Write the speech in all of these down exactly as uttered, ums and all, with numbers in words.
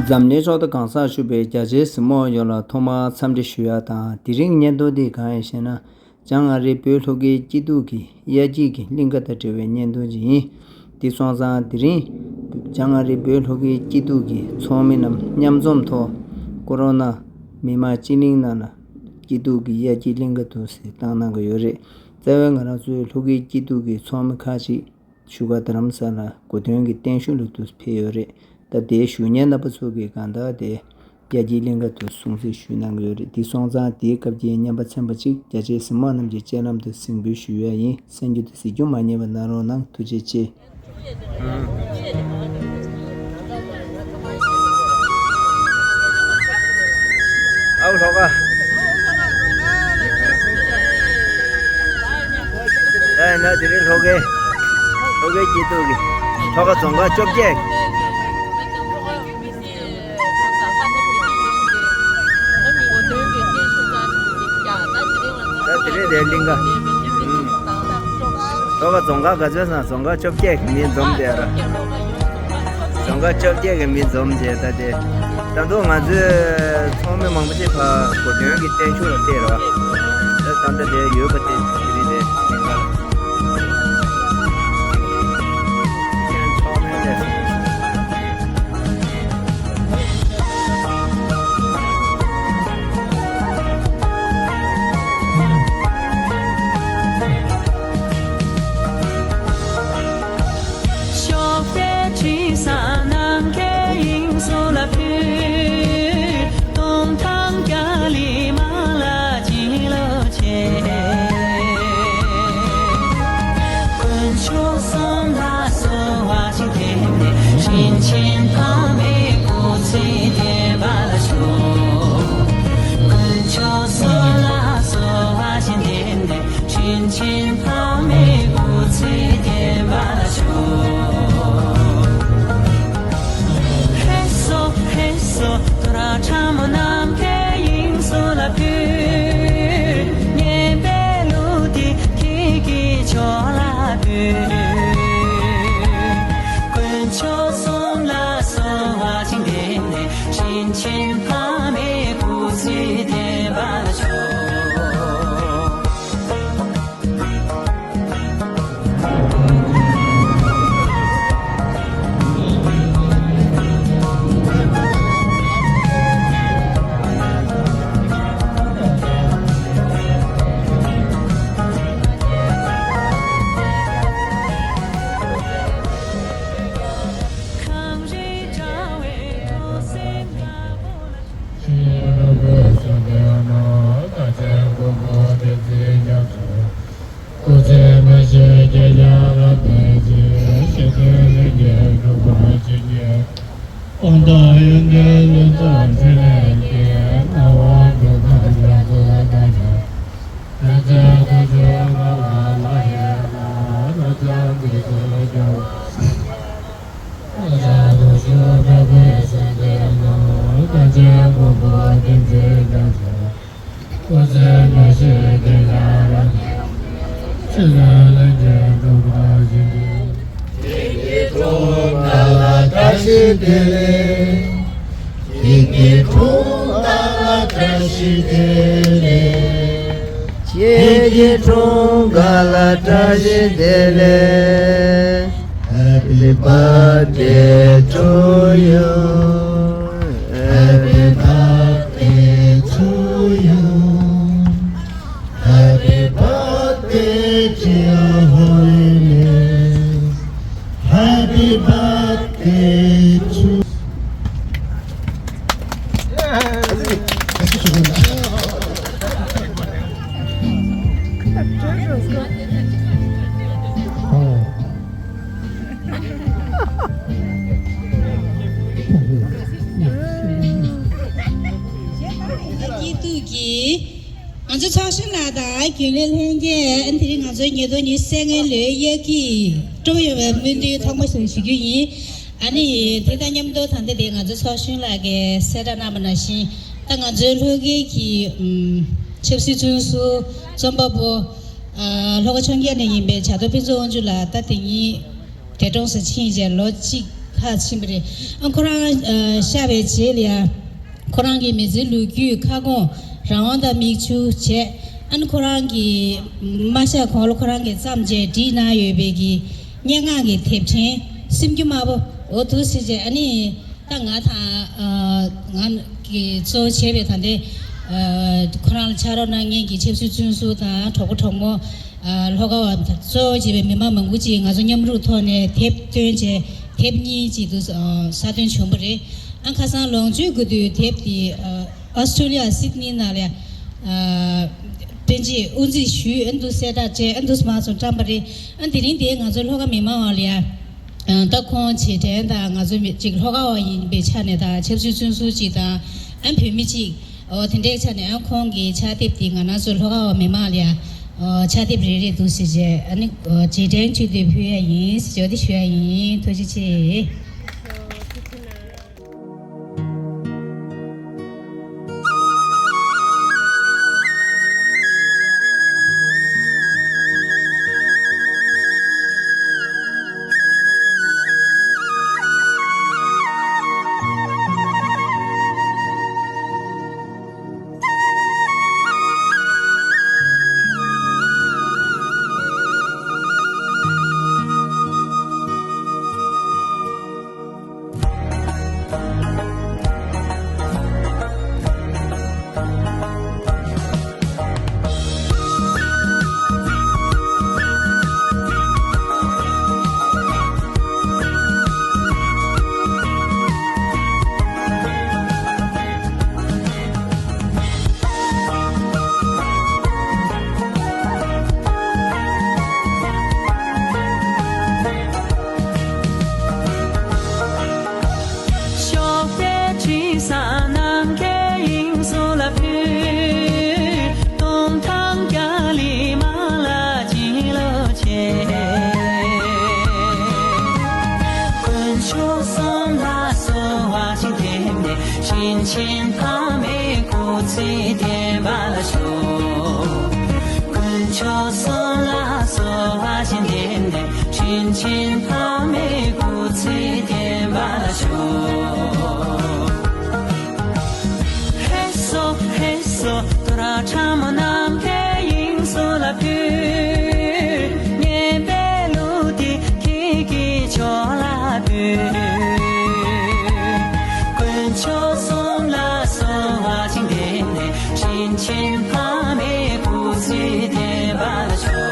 འཛམ་གླིང་ཕྱོགས་མཐའ་གང་སར་བཞུགས་པའི་རྒྱ་ཆེའི་གཟིགས་མོ་བ་ཡོངས་ལ་ཐོག་མར་འཚམས་འདྲི་ཞུ་ཡ་དང་། དེ་རིང་བརྙན་ཐུང་འདི་གང་ཡིན་ཞེ་ན། བྱང་ཨ་རིའི་བོད་ལྷོ་ཁའི་སྐྱིད་སྡུག་གི་དབྱར་སྐྱིད་ཀྱི་གླིང་ག་དང་འབྲེལ་བའི་བརྙན་ཐུང་ཅིག་ཡིན། དེ་སོང་ཙང་དེ་རིང་བྱང་ཨ་རིའི་བོད་ལྷོ་ཁའི་སྐྱིད་སྡུག་གི་ཚོགས་མི་རྣམས་མཉམ་འཛོམས་ཐོག་ཀོ་རོ་ན་མི་མང་སྤྱི་གླིང་ནང་ལ་སྐྱིད་སྡུག་གི་དབྱར་སྐྱིད་གླིང་ག་དུ་ཞིག་བཏང་གནང་གི་ཡོད་རེད། རྩ་བའི་ང་རང་ཚོའི་ལྷོ་ཁའི་སྐྱིད་སྡུག་གི་ཚོགས་མི་ཁག་ཅིག་བཞུགས་སྒར་རྡ་རམ་ས་ལ་གོ་སྟོན་གྱི་སྟེང་ཤུགས་ལ་དུ་ཕེབས་ཡོད་རེད། ད་དེའི་བཞུགས་གཉེར་རྣམ་པ་ཚོ་གིས་གང་ལྟར་དེ་དབྱར་སྐྱིད་གླིང་ག་དུ་སྲུང་བརྩི་ཞུས་གནང་གི་ཡོད་རེད། དེ་སོང་ཙང་དེའི་སྐབས་ཀྱི་རྔན་པ་ཚན་པ་གཅིག་རྒྱ་ཆེའི་གཟིགས་མོ་རྣམས་ཀྱི་སྤྱན་ལམ་དུ་གཟིགས་འབུལ་ཞུ་ཡ་ཡིན། གསན་རྒྱུ་དང་གཟིགས་རྒྱུ་མ་བསྙེལ་བ་གནང་རོགས་གནང་། ཐུགས་རྗེ་ཆེ། ཨའོ་ལྷོ་ཁ། ད་ཡིན་ན་དེ་རིང་ལྷོ་ཁའི་ལྷོ་ཁའི་སྐྱིད་སྡུག་གི་ལྷོ་ཁ་རྫོང་ཁག་བཅོ་བརྒྱད། ད་དེ་རིང་དེ་གླིང་ག། ཨུམ། ལྷོ་ཁ་རྫོང་ཁག་ག་ཚོད་སོང་། རྫོང་ཁག་བཅོ་བརྒྱད་ཀྱི་མི་འཛོམས་བསྡད་ར། རྫོང་ཁག་བཅོ་བརྒྱད་ཀྱི་མི་འཛོམས་བྱས། ད་དེ་ད་དུང་ང་ཚོའི་ཚོགས་མི་མང་པོ་ཅིག་ཕར་གོ་སྟོན་གྱི་སྟེང་ཤུགས་ལ་བལྟས་ར། ད་ད་ལྟ་དེ་ཡོད་པ་དེ་དེ་རིང་དེ་གླིང་ག་ལ། ཚོགས་མི་དེ། ཞོགས་པའི་དྲི་བཟང་ནམ་མཁའི་དབྱིངས་སུ་ལ་ཕུལ། སྟོང་ཐང་རྒྱ་གླིང་མ་ལ་བྱིན་རླབས་ཆེ། དཀོན་མཆོག་གསུམ་ལ་གསོལ་བ་ཅིག་འདེབས་ནས། དྲིན་ཆེན་ཕ་མའི་སྐུ་ཚེ་བརྟན་པར་ཤོག། དཀོན་མཆོག་གསུམ་ལ་གསོལ་བ་ཅིག་འདེབས་ནས། དྲིན་ཆེན་ཕ་མའི་སྐུ་ཚེ་བརྟན་པར་ཤོག། ཧེ་སོ་ཧེ་སོ། དོ་ར་ཁྲ་མོ་ནམ་མཁའི་དབྱིངས་སུ་ལ་ཕུལ། སྙན་པའི་གླུ་འདི་ཁྱེད་ཀྱི་ཕྱོགས་ལ་ཕུལ། དཀོན་མཆོག་གསུམ་ལ་གསོལ་བ་ཅིག་འདེབས་ནས། དྲིན་ཆེན་ཕ་མའི་སྐུ་ཚེ་བརྟན་པར་ཤོག། སྐུ་ཚེ་མི་ཤིགས་རྒྱལ་ཡང་རབ་བརྟན་ཅིང་། ཞི་བདེའི་ལྷན་སྐྱེས་འགྲུབ་པར་བྱིན་གྱིས། དབང་ཐང་ཡོན་ཏན་ལྷུན་གྱིས་འཕྲིན་ལས་ཀྱིས། སྣང་བ་འགྲོ་དོན་རྒྱ་མཚོ་ལྟར་བྱུང་། ཕན་ཚུན་ཐུགས་ཆོས་སྨྲ་བ་མ་ཡིན་ལ། རབ་འབྱམས་ཀུན་ཏུ་རྒྱལ་བ། ཁྱེད་ཀྱི་འཁྲུངས་སྐར་ལ་བཀྲ་ཤིས་བདེ་ལེགས། ཁྱེད་ཀྱི་འཁྲུངས་སྐར་ལ་བཀྲ་ཤིས་བདེ་ལེགས། ཁྱེད་ཀྱི་འཁྲུངས་སྐར་ལ་བཀྲ་ཤིས་བདེ་ལེགས། Happy birthday to you. Happy birthday to you. Happy birthday, dear Holiness. Happy birthday to སྐྱིད་སྡུག་གི། ང་ཚོ་ཚོགས་གཞོན་ལགས་དང་རྒྱུན་ལས་ལྷན་རྒྱས། ཨ་ནི་དེ་རིང་ང་ཚོའི་ཉིས་སྟོང་ཉི་ཤུ་རྩ་ལྔའི་ལོའི་དབྱར་སྐྱིད་སྤྲོ་ཡོང་བའི་སྨོན་འདུན་ཐོག་མ་ཞིག་ཞུ་རྒྱུ་ཡིན། ཨ་ནི་དེ་དང་མཉམ་དུ་ད་ལྟ་དེ་ང་ཚོའི་ཚོགས་གཞོན་ལགས་ཀྱིས་གསལ་བསྒྲགས་གནང་བ་ནང་བཞིན། ད་ང་ཚོའི་ལྷོ་ཁའི་གི་ཨུམ་ཆབ་སྲིད་བཙོན་ཟུར་རྩོམ་པ་པོ། ཨ་ལྷོ་ཁ་འཕྱོངས་རྒྱས་ནས་ཡིན་པའི་བྱ་དོར་ཕུན་ཚོགས་དབང་ཕྱུག་ལགས་ད་དེ་ཉིད་འདས་གྲོངས་སུ་ཕྱིན་རྗེས་ལོ་གཅིག་ ཕར་ཕྱིན་པ་རེད། ཨ་ཁོ་རང་ཨ་ཤར་བའི་རྗེས་ལ་ཡ། ཁོ་རང་གི་མི་ཚེའི་ལོ་རྒྱུས། ཁ་སྐོང་། རང་དབང་དང་མིག་ཆུ་བྱས། ཨ་ནི་ཁོ་རང་གི་མ་ཤར་གོང་ལ་ཁོ་རང་གིས་བརྩམས་བྱས་བྲིས་གནང་ཡོད་པའི་གི་སྙན་ངག་གི་དེབ་ཕྲེང་སེམས་རྒྱུད་དམར་པོ། འོ་འདུག་སེ་བྱས། ཨ་ནི་ད་ང་དང་ཨ་ང་གི་གཙོ་བོ་བྱས་པའི་ད་ལྟའི་ཨ་ཁོ་རང་ལ་ཕྱག་རོགས་གནང་མཁན་གྱི་ཆབ་སྲིད་བཙོན་ཟུར་དང་གྲོགས་པོ་གྲོགས་མོ། ཨ་ལྷོ་ཁ་བ་གཙོ་བོ་བྱས་པའི་མི་མང་མང་པོ་ཅིག་ང་ཚོ་མཉམ་རུབ་ཐོག་ནས་དེབ་བཏོན་བྱས། དེབ་གཉིས་ཅིག་འདུག་ཨ་གསར་ཐོན་བྱུང་བ་རེད། ཨ་ཁ་སང་ལོངས་སྤྱོད་དགོས་དུས་དེབ་དེ་ཨ་ཨོ་སི་ཀྲོ་ལི་ཡ་སིད་ནི་ནང་ལ་ཨ་པཎ་ཆེན་དབུ་འཛིན་ཞུས། ཨ་འདུག་གསལ་བསྒྲགས་བྱས། ཨ་འདུག་མ་སོང་བཀྲམ་པ་རེད། ཨ་དེ་རིང་དེ་ང་ཚོ་ལྷོ་ཁ་མི་མང་བ་ལ་ཡ། ཨ་ད་ཁོང་རྗེས་དྲན་དང་ང་ཚོ་མི་གཅིག་ལྷོ་ཁ་བ་ཡིན་པའི་ཆ་ནས་དང་ཆབ་སྲིད་བཙོན་ཟུར་གཅིག་དང་། ཨ་བོད་མི་གཅིག་འོ་དེ་འདྲའི་ཆ་ནས། ཨ་ཁོང་གི་ཕྱག་དེབ་དེ་ང་རང་ཚོ་ལྷོ་ཁ་བ་མི་མང་ལ་ཡ་འོ་ཕྱག་དེབ་རེ་རེ་འདུག་སེ་བྱས། ཨ་ནི་འོ་རྗེས་དྲན་ཆེད་དུ་ཕུལ་ཡ་ཡིན་ཟེར་བྱས་འོ་དེ་ཞུ་ཡ་ཡིན། ཐུགས་རྗེ་ཆེ། ཞོགས་པའི་དྲི་བཟང་ནམ་མཁའི་དབྱིངས་སུ་ལ་ཕུལ། སྟོང་ཐང་རྒྱ་གླིང་མ་ལགས་བྱིན་རླབས་ཆེ། དཀོན་མཆོག་གསུམ་ལ་གསོལ་བ་ཅིག་འདེབས་ནས། དྲིན་ཆེན་ཕ་མའི་སྐུ་ཚེ་བརྟན་པ་ལ་ཤོག། དཀོན་མཆོག་གསུམ་ལ་གསོལ་བ་ཅིག་འདེབས་ནས། དྲིན་ཆེན་ཕ་མའི་སྐུ་ཚེ་བརྟན་པ་ལ་ཤོག། ཧེ་སོ་ཧེ་སོ། དོ་ར་ཁྲ་མོ་ནམ་མཁའི་དབྱིངས་སུ་ལ་ཕུལ། སྙན་པའི་གླུ་འདི་ཁྱེད་ཀྱི་མཆོག་ལ་འབུལ། དཀོན་མཆོག་གསུམ་ལ་གསོལ་བ་ཅིག་འདེབས་ནས། དྲིན་ཆེན་ཕ་མའི་སྐུ་ཚེ་བརྟན་པ་ལ་ཤོག།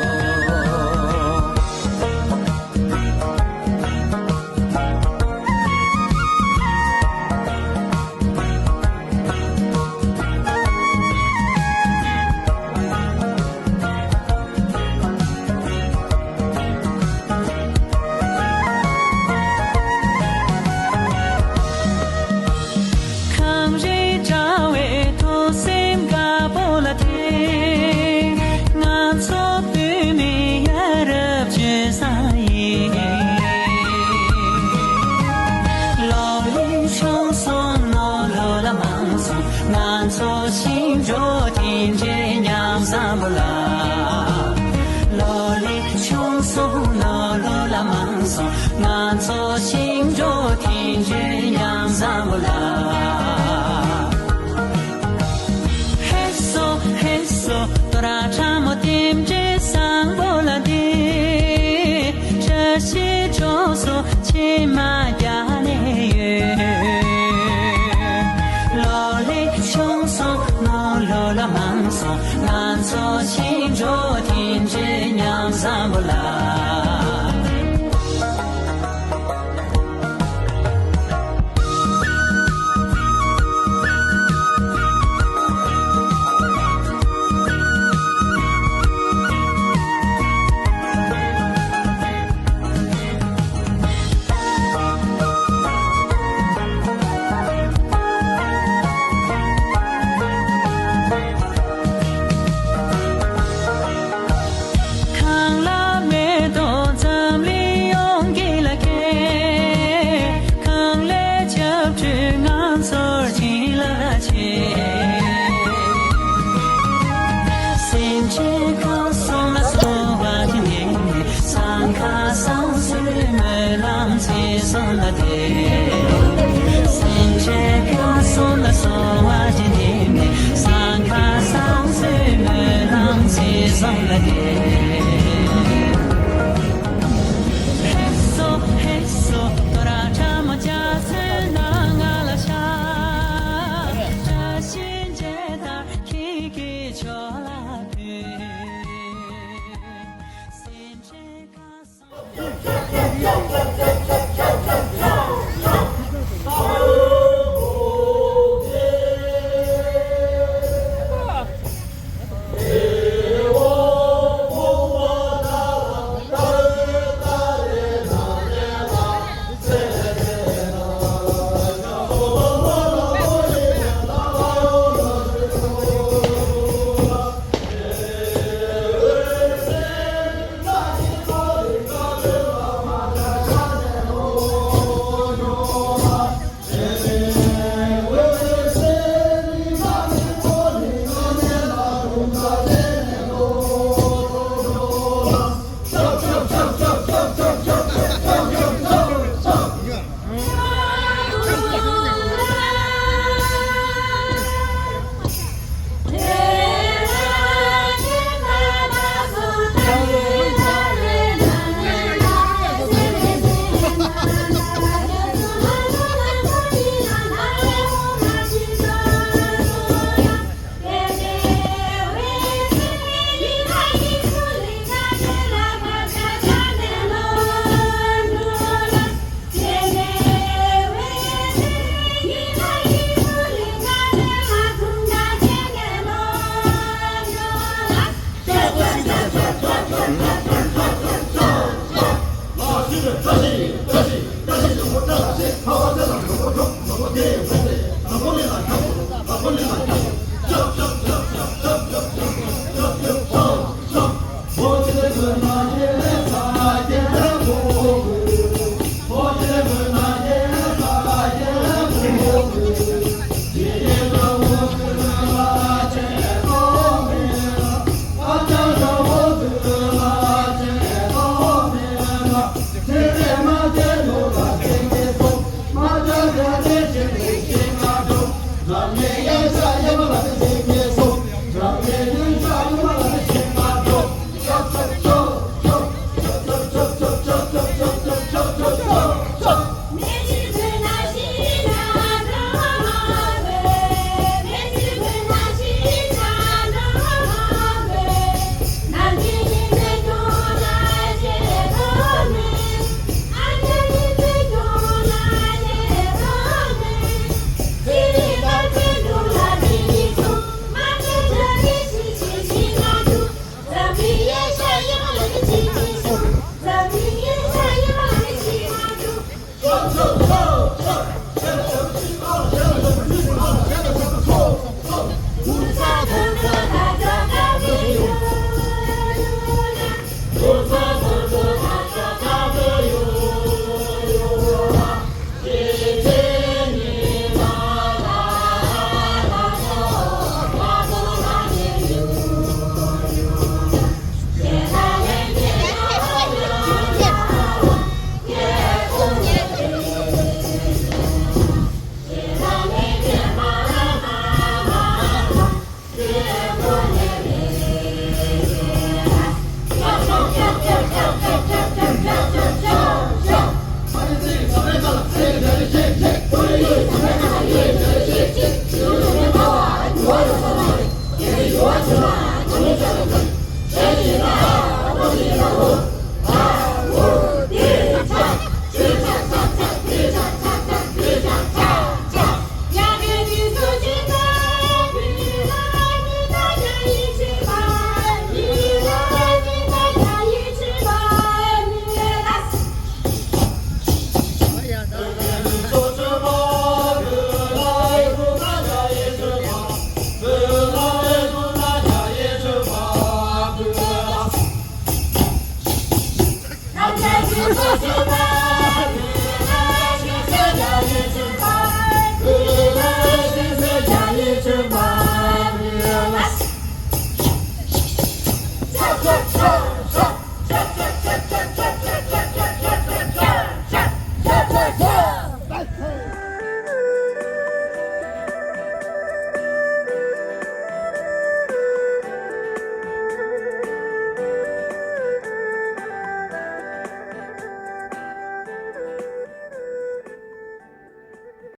ཁམས་རིགས་དྲ་བའི་ཐུགས་སེམས་དཀར་པོ་ལ་བརྟེན། ང་ཚོ་བོད་མི་ཡ་རབས་སྤྱོད་བཟང་ཡིན། ལོ་ལེགས་ཕྱུགས་གསུམ་ནོར་ལུག་ལ་མང་གསུམ། ང་ཚོ་ཞིང་འབྲོག་མཐུན་སྒྲིལ་མཉམ་བཟང་པོ་ལ། ལོ་ལེགས་ཕྱུགས་གསུམ་ནོར་ལུག་ལ་མང་གསུམ། ང་ཚོ་ཞིང་འབྲོག་མཐུན་སྒྲིལ་མཉམ་བཟང་པོ་ལ། ཧེ་སོ་ཧེ་སོ། དོ་ར་ཁྲ་མོ་རྟེན་འབྲེལ་བཟང་པོ་ལ་འདི། བཀྲ་ཤིས་གྲོགས་སུ་ཕྱི་མ་རྒྱ་ནས་ཡོད། ལོ་ལེགས་ཕྱུགས་གསུམ་ནོར་ལུག་ལ་མང་གསུམ། ང་ཚོ་ཞིང་འབྲོག་མཐུན་སྒྲིལ་མཉམ་བཟང་པོ་ལ། གང་ལ་མེ་ཏོག་འཛམ་གླིང་ཡོངས་ཀྱི་ལ་ཁེལ། གང་ལས་ཆབ་འདྲུད་ང་ཚོར་བྱིན་རླབས་ཆེ། སེམས་ཅན་གང་སོང་ལ་གསོལ་བ་འདེབས་ནས། སང་ཁ་སང་སུའི་སྨོན་ལམ་ཚེ་སྲོག་ལ་དེ།